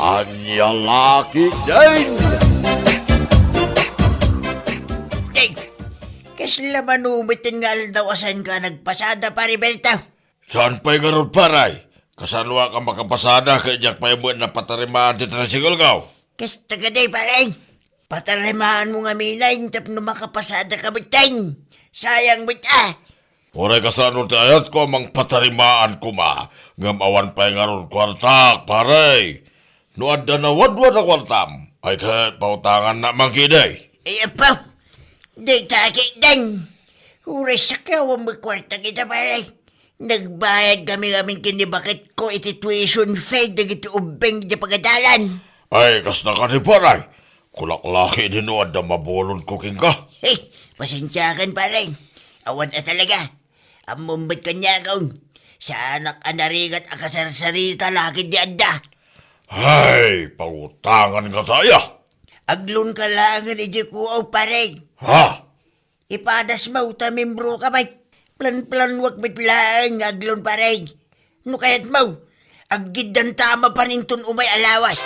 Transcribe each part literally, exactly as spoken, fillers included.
Ania la ketdin? Ay, kasla mano met nga aldaw a saanka a nagpasada, Pare Berto? Saan pay ngarud, pare? Kasanoak a makapasada ket diak pay met napatarimaan ti tricycle-ko? Kasta kadi, pare. Patarimaanmo ngamin tapno makapasadaka metten. Sayang met a. Uray kasano ti ayatko a mangpatarimaan koma, ngem awan pay ngarud kuartak, pare. No adda nawadwad a kuartam, ay ket pautangannak man ketdi. Ay, apo. Dayta ketdin. Uray sakawam met kuartak ita, pare. Nagbayad kami ngamin ken ni baketko iti tuition fee dagiti ubbing iti pagadalan. Ay, kasta kadi, pare. Kulak la ketdin no adda mabulodko kenka. Hey, pasensiakan, pare. Awan a talaga. Ammom met kaniakon. Saanak a narigat a kasarsarita la ketdi adda. Ay, pautangan ngata aya? Aglonka laengen idiay kuaw, pare. Ha? Ipadasmo ta membroka met. Planplanuak met laeng nga aglon, pare. No kayatmo, aggiddanta a mapan inton umay a lawas.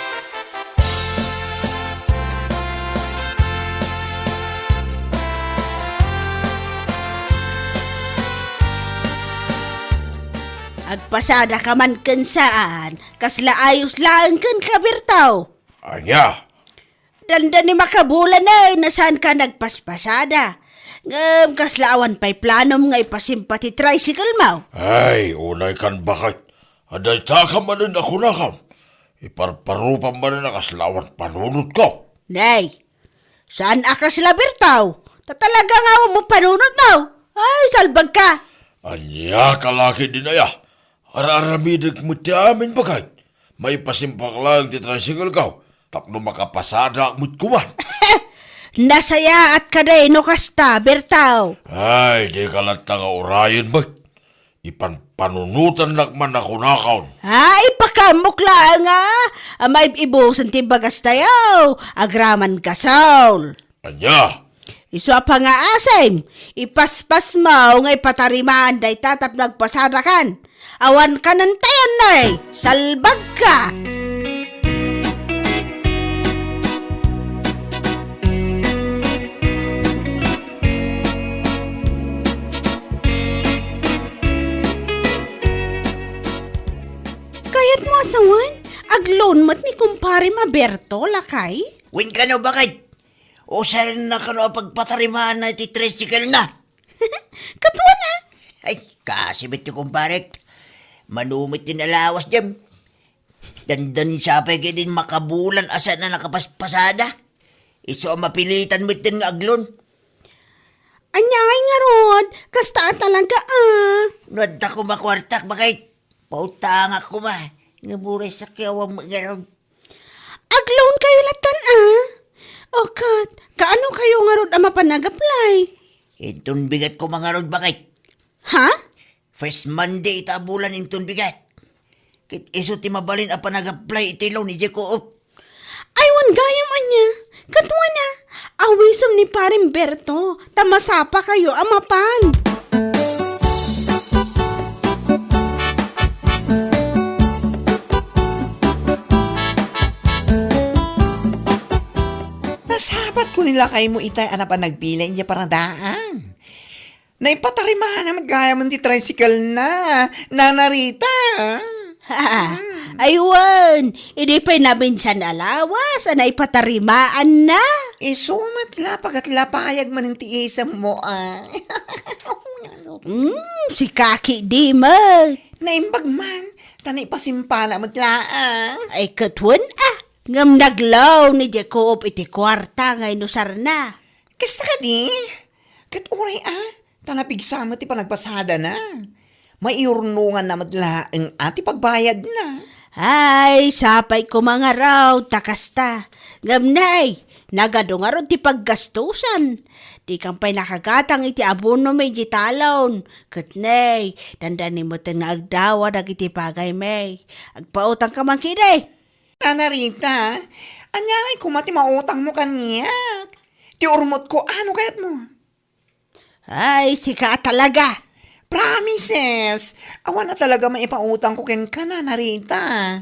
Agpasadaka man ken saan, kasla ayos laeng kenka, Berto. Ania? Dandani makabulan, eh, no saanka nagpaspasada. Ngem kasla awan pay planom nga ipasimpa ti tricycle-mo? Ay, unay kan, baket. Adda ita ka manen a kunakon. Iparparupam manen a kasla awan panunotko. Nay, saan a kasla, Berto. Ta talaga nga awan mo panunotmo. Ay, salbagka. Ania ka la ketdin aya? Ar-aramidek met ti amin, baket. Maipasimpak laeng ti tricycle-ko tapno makapasadak met koma. Nasayaat kadi no kasta, Berto. Ay, dika latta nga urayen met. Ipanpanunotannak man a kunakon. Ay, ipakaammok laeng a, a maib-ibusen ti bagastayo. Agraman gasol. Ania? Isu a pangaasim, ipaspasmo nga ipatarimaan dayta tapno agpasadakan. Awan kanentayan, nay, salbagka! Kayatmo a sawen, aglon met ni kumparem a Berto, lakay? Wen kano, baket? Usarenna kano a pagpatarimaanna iti tricycle-na. Katuan a. Ay, kasi met ti kumparek. Mano met ti nalawas dem. Dandani sapay ketdin makabulan a saan a nakapaspasada. Isu a mapilitan met den nga aglon. Ania ngay ngarud, kasta a talaga a. No adda koma kuartak, baket. Pautangak koma. Nga buray sakyawan met ngarud. Aglon kayo latan a? O ket, kaano kayo ngarud a mapan nag-apply? Inton bigat koma ngarud, baket. Ha? First Monday ita a bulan inton bigat. Ket isu ti mabalin a panag-apply iti loan idiay Co-op. Ay, wen gayam ania. Katuan a, awisem ni Pareng Berto, ta masapa kayo a mapan. Nasabatko ni lakaymo itay a napan nagpila idiay paradaan. Naipatarimaanna met gayam ti tricycle-na, Nana Rita. Ha, ay wen, idi pay naminsan a lawas a naipatarimaanna. Isu met la, pagatlapayag manen ti isemmo, a. Hmm, sika ketdi met. Naimbag man, ta naipasimpana met laeng. Ay, ket wen a, ngem naglaw ni Jacob iti kuarta nga inusarna. Kasta kadi? Ket uray a, ta napigsa met ti panagpasadana. Maiurnonganna met laeng a ti pagbayadna. Ay, sapay koma ngarud ta kasta. Ngem nay, nagadu ngarud ti paggastusan. Dikan pay nakagatang iti abonom idiay talon. Ket nay, dandani met nga agdawa dagiti pagaymi. Agpautangka man ketdi. Nana Rita, ania ngay koma ti mautangmo kaniak? Ti urmotko a no kayatmo. Ay, sika a talaga! Promises! Awan a talaga maipautangko kenka, Nana Rita.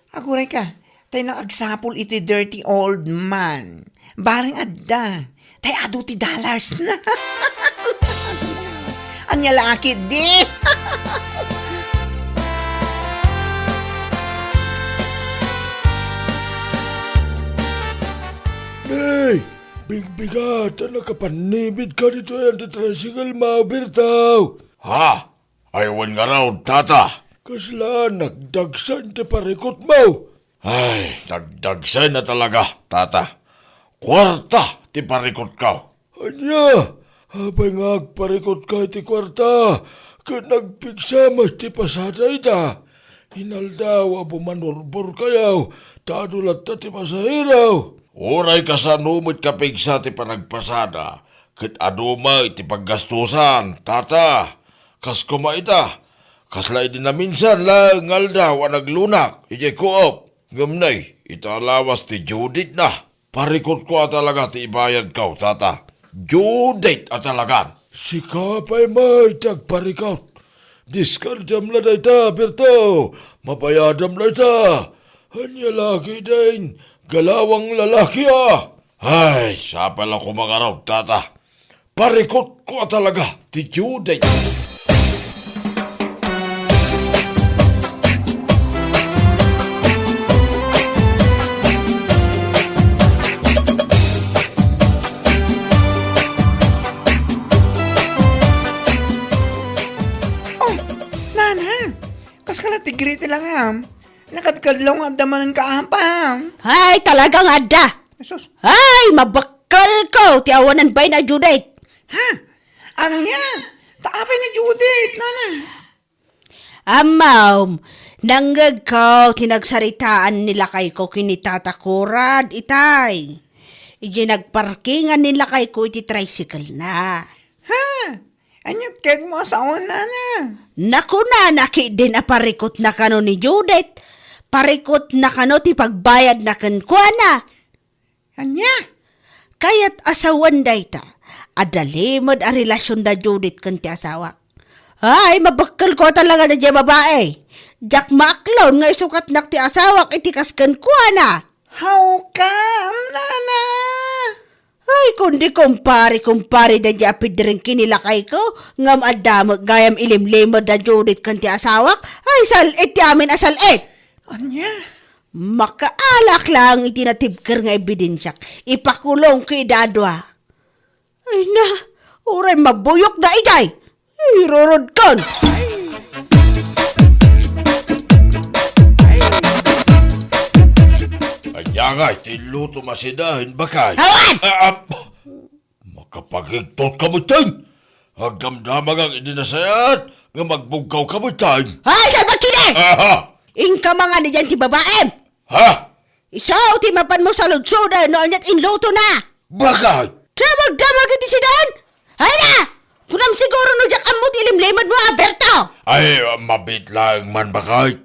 Agurayka, Tay nang agsapul iti dirty old man. Bareng adda. Tay adu ti dollars na. Ania la ketdi? Hey! Bigbigat a nakapannibid ka ditoy ti tricycle mo, Berto. Ha? Ay, wen ngarud, tata. Kasla nagdagsen ti parikutmo? Ay, nagdagsen a talaga, tata. Kuarta ti parikutko. Ania? Apay nga agparikutka iti kuarta ket nagpigsa met ti pasada ita? Inaldaw a bumanurbor kayo, ta adu latta ti pasahero. Uray kasano met kapigsa ti panagpasada, ket adu met ti paggastusan, tata. Kas koma ita, kasla idi naminsan laeng nga aldaw a naglunak idiay Coop. Ngem nay, ita a lawas ti due date na. Parikutko a talaga ti ibayadko, tata. Due date a talagan. Sika pay met ti agparikut. Diskardiam la dayta, Berto. Mabayadam la ita. Ania la ketdin, galawang lalaki a. Ay, sapay la koma ngarud, tata. Parikutko a talaga ti due date. Oh, nana, kas ka la ti griti lang, am. Nakadkadlaw nga adda manen kaapam. Ay, talaga nga adda. Jesus. Ay, mabakkalko ti awanan bain a due date. Ha? Ania? Ta apay nga due date, nana? Ammom, nangngegko ti nagsaritaan ni lakayko ken ni Tata Kurad itay. Idiay nagparkingan ni lakayko iti tricycle na. Ha? Ania ti kayatmo a saon, nana? Nakunana ketdin a parikutna kano ni Judith. Parikutna kano ti pagbayadna kenkuana. Ania? Kayat a sawen dayta, adda limed a relasion da Judith ken ti asawak. Ay, mabakkelko a talaga daydiay babai. Diak maaklon nga isukatnak ti asawak iti kas kenkuana. How come, nana? Ay, kundi kumpare, kumpare daydiay a pidring ken ni lakayko, ngem adda met gayam ilimlimed da Judith ken ti asawak. Ay, sal-it ti amin a sal-it. Ania? Makaalak laeng iti natibker nga ebidensiak. Ipakulongko ida a dua. Ay na, uray mabuyok da idiay. Irurodkon. Ania nga iti luto masida, hin bakay? Awan! Ah, ah, makapagigtot ka met, ten. Agdamdamagak iti nasayaat nga magbugkaw ka met, ten. Ay, salbag kidi! Aha! Inka mangan idiay ti babaem! Ha? Isu ti mapanmo saludsoden no aniat inlutona. Bakay? Damagdamag iti sidan? Ay na! Kunam siguro no diak ammo ti ilimlimedmo, Berto! Ay, mabiit laeng man, bakay.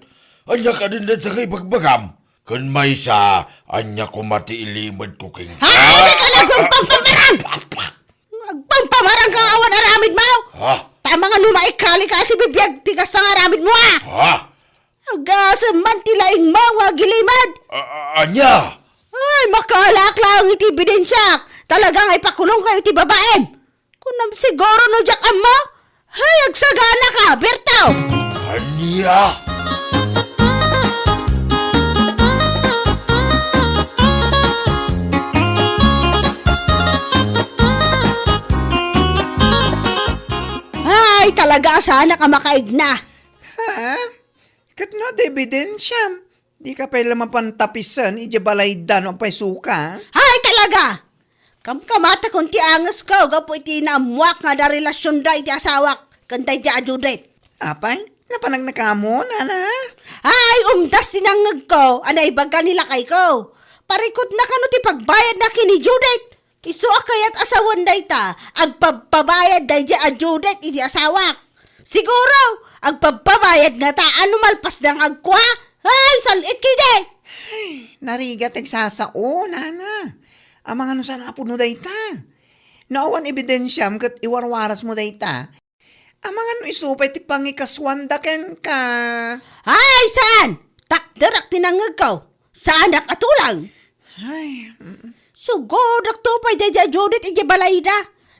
Ania kadin dayta nga ibagbagam? Ken maysa, ania koma ti ilimedko kenka? Ay, di ka nagpampamarang! Agpampamarang ka nga awan aramidmo! Ha? Tama nga no maikali ka, sibibiag ti kasta nga aramidmo, a! Ha? Agasem man ti laingmo nga agilimed! A-, a-, ania? Ay, makaalak laeng iti ebidensiak. Talaga nga ipakulongko iti babaem. Kunam siguro no diak ammo? Ay, agsagana ka, Berto! Ania? Ay, talaga a saanak a makaigna. Ha? Ket no adda ebidensiam, dika pay la mapan tapisen idiay balayda no apay suka? Ay, talaga! Kamkamatakon ti angesko gapu iti naammoak nga adda relasionda iti asawak ken daydiay a Judith. Apay, napanagna kamo, nana? Ay, umdas ti nangngegko a naibaga ni lakayko. Parikutna kano ti pagbayadna ken ni Judith. Isu a kayat a sawen dayta, agpabpabayad daydiay a Judith iti asawak. Siguro, agpabpabayad ngata no malpasda nga agkua. Ay, sal-it ketdi! Ay, narigat ti agsasao, nana. Amangan no saan a pudno dayta. No awan ebidensiam ket iwarwarasmo dayta, amangan no isu pay ti pangikasuanda kenka. Ay, saan! Takderak ti nangngegko. Saanak a tulang. Ay, mm. Sugodakto pay daydi a Judith idiay balayda.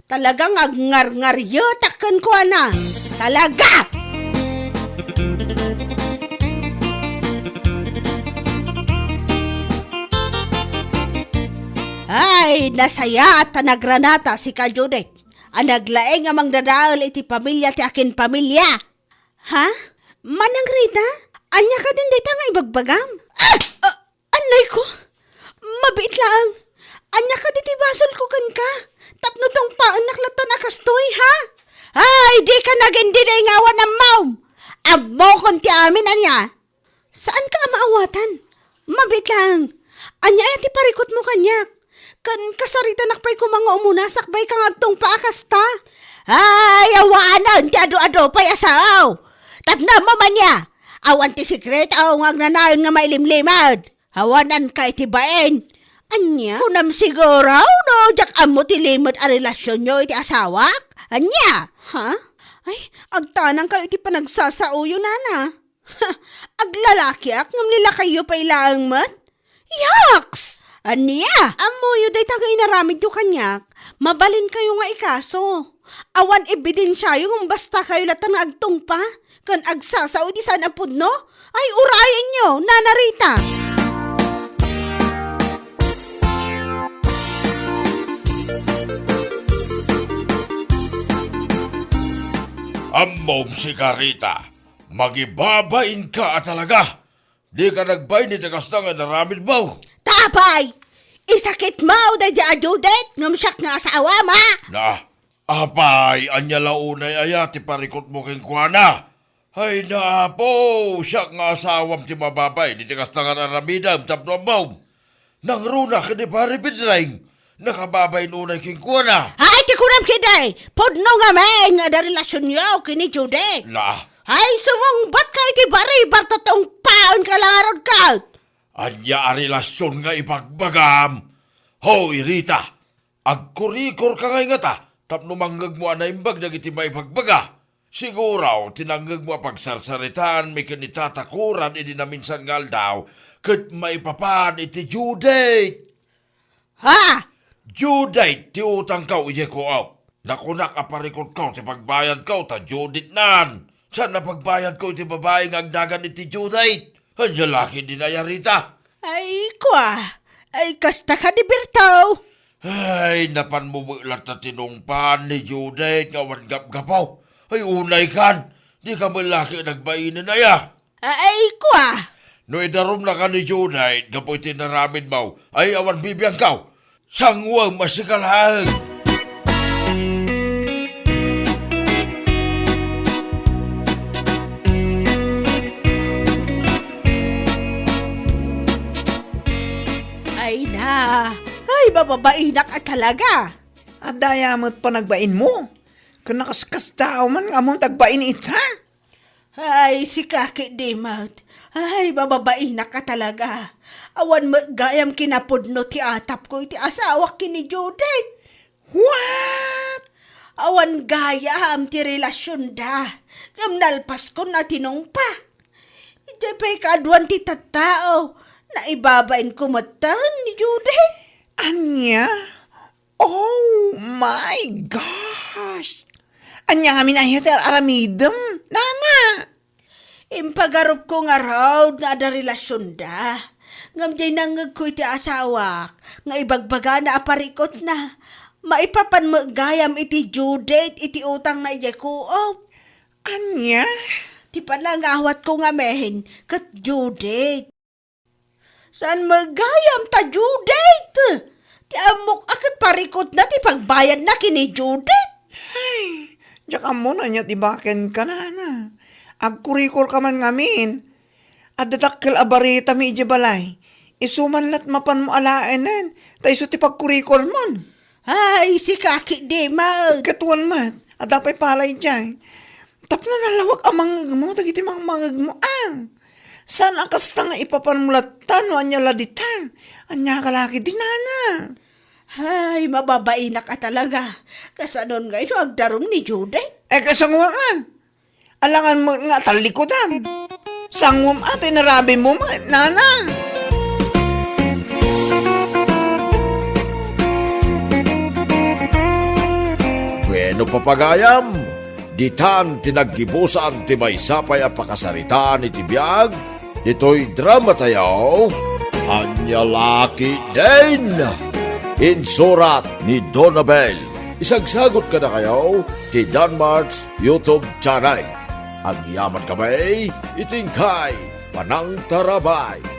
Talaga nga agngarngarietak kenkuana. Talaga! Ay, nasayaat ta nagranata, sika, Judith, a naglaing a mangdadael iti pamilia ti akin pamilia. Ha? Manang Rita? Ania kadin dayta nga ibagbagam? Ah! Ah! Annay ko? Mabiit laeng. Ania kadi ti basolko kenka? Tapno tungpaennak lattan a kastoy, ha? Ay, dika nagindinay nga awan ammom! Ammokon ti amin ania. Saanka a maawatan. Mabiit laeng. Ania aya ti parikutmo kaniak? Ken kasaritanak pay koma nga umuna sakbay ka nga agtungpa a kasta. Ay, awanen ti adu-adu pay a sao. Tapno ammom ania, awan ti sekreto nga agnanayon nga mailimlimed. Awananka iti bain. Ania? Kunam siguro no diak ammo ti limed a relasionyo iti asawak? Ania? Ha? Ay, agtanangkayo iti panagsasaoyo, nana. Aglalakiak ngem ni lakayyo pay laeng met? Yaks! Ania? Ammoyo dayta nga inaramidyo kaniak, mabalinkayo nga ikaso. Awan ebidensiayo ngem basta kayo latta nga agtungpa ken agsasao iti saan a pudno? Ay, urayenyo, Nana Rita! Ammom, sika, Rita, mangibabainka a talaga. Dika nagbain iti kasta nga inaramidmo. Ta apay, isakitmo daydi a Judith ngem siak nga asawam, a? Na, apay, ania la unay aya ti parikutmo kenkuana? Ay, na, Apo, siak nga asawam ti mababain iti kasta nga aramidem tapno ammom. Nangruna ken ni Pare Pedring, nakababain unay kenkuana. Ay, ti kunam ketdi, pudno ngamin nga adda relasionyo ken ni Judith. Na? Ay, sumungbatka iti baribar ta tungpaenka la ngarud ket. Ania a relasion nga ibagbagam? Hoy, Rita, agkurikorka ngay ngata tapno mangngegmo a naimbag dagiti maibagbaga. Siguro, ti nangngegmo a pagsarsaritaanmi ken ni Tata Kuran idi naminsan nga aldaw, ket maipapan iti due date. Ha? Due date ti utangko idiay co-op. Nakunak a parikutko ti pagbayadko ta due date nan. Saan a pagbayadko iti babai nga agnagan iti due date? Ania la ketdin aya, Rita? Ay, kua. Ay, kasta kadi, Berto. Ay, napanmo met latta ti nungpaan ni Judith nga awan gapgapo. Ay, unaykan, dika met la ket nagbainen aya. Ay, kua. No idarumnaka ni Judith gapu iti inaramidmo, ay awan bibiangko. Sanguem a sika laeng. Ay na, ay, mababainak a talaga. Adda aya met panagbainmo? Ken nakaskasdaaw man nga ammom ti agbain ita? Ay, sika ketdi met. Ay, mababainak a talaga. Awan met gayam kinapudno ti atapko iti asawak ken ni Judith. What? Awan gayam ti relasionda. Ngem nalpaskon a tinungpa. Idiay pay kaaduan ti tattao, naibabainko metten ni Judith. Ania? Oh my gosh! Ania ngamin aya ti ar-aramidem, nana? Impagarupko ngarud nga adda relasionda. Ngem diay nangngegko iti asawak nga ibagbagana a parikutna. Maipapan met gayam iti due date iti utangna idiay co-op. Ania? Ti panangawatko ngamin ket due date. Saan met gayam ta due date? Ti ammok a ket parikutna ti pagbayadna ken ni Judith. Ay, diak ammo no ania ti bakenka, nana. Agkurikorka man ngamin. Adda dakkel a baritami idiay balay. Isu man la't mapanmo alaenen, ta isu ti pagkurikormon. Ay, sika ketdi met. Ket wen met, adda pay pala idiay. Tapno nalawag a mangngegmo dagiti mangmangegmo, a. Saan a kasta nga ipapanmo latta no ania la dita? Ania ka la ketdi, nana? Ay, mababainak a talaga. Kasanon ngay no agdarum ni Judith? Eh, kasango nga. Alangan met nga tallikudam. Sanguem a ti inaramidmo met, nana. Wenno, papagayam, ditan ti naggibusan ti maysa pay a pakasaritaan iti biag ditoy dramatayo, Ania La Ketdin. Insurat ni Donabel. Isagsagot kadakayo ti Danmart's YouTube channel. Agyaman kami iti inkay panangtarabay.